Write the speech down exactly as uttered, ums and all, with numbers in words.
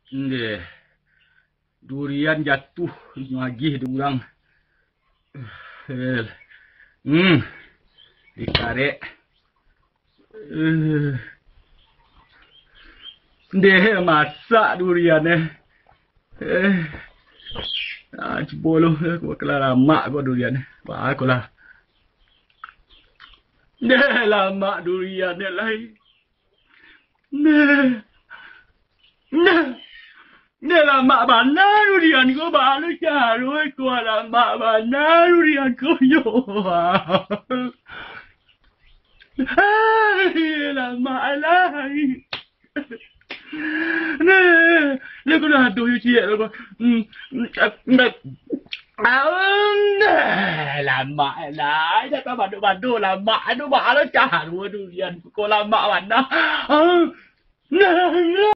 Ndeh. Durian jatuah, inyo agiah dek urang. Eh, hmm. Dikarek. Eh. Ndeh, masak durian, eh. Eh. Ah, cubo lo, eh, kok lah lamak ko durian, eh. Wah, ko lah. Ndeh, lamak durian, eh, lai. Ndeh. Ndeh. Ndeh, lamak bana durian ko, baa lo caro ko, lamak bana durian ko, yo. Ai, lamak lai. Ndeh, ndeh, ko lah aduh yo ciek lo ko. Hmm, hmm, ndeh. Aun, lamak lai, dak tabado-bado lamak. Aduh, baa lo caro durian ko, lamak bana. Aun.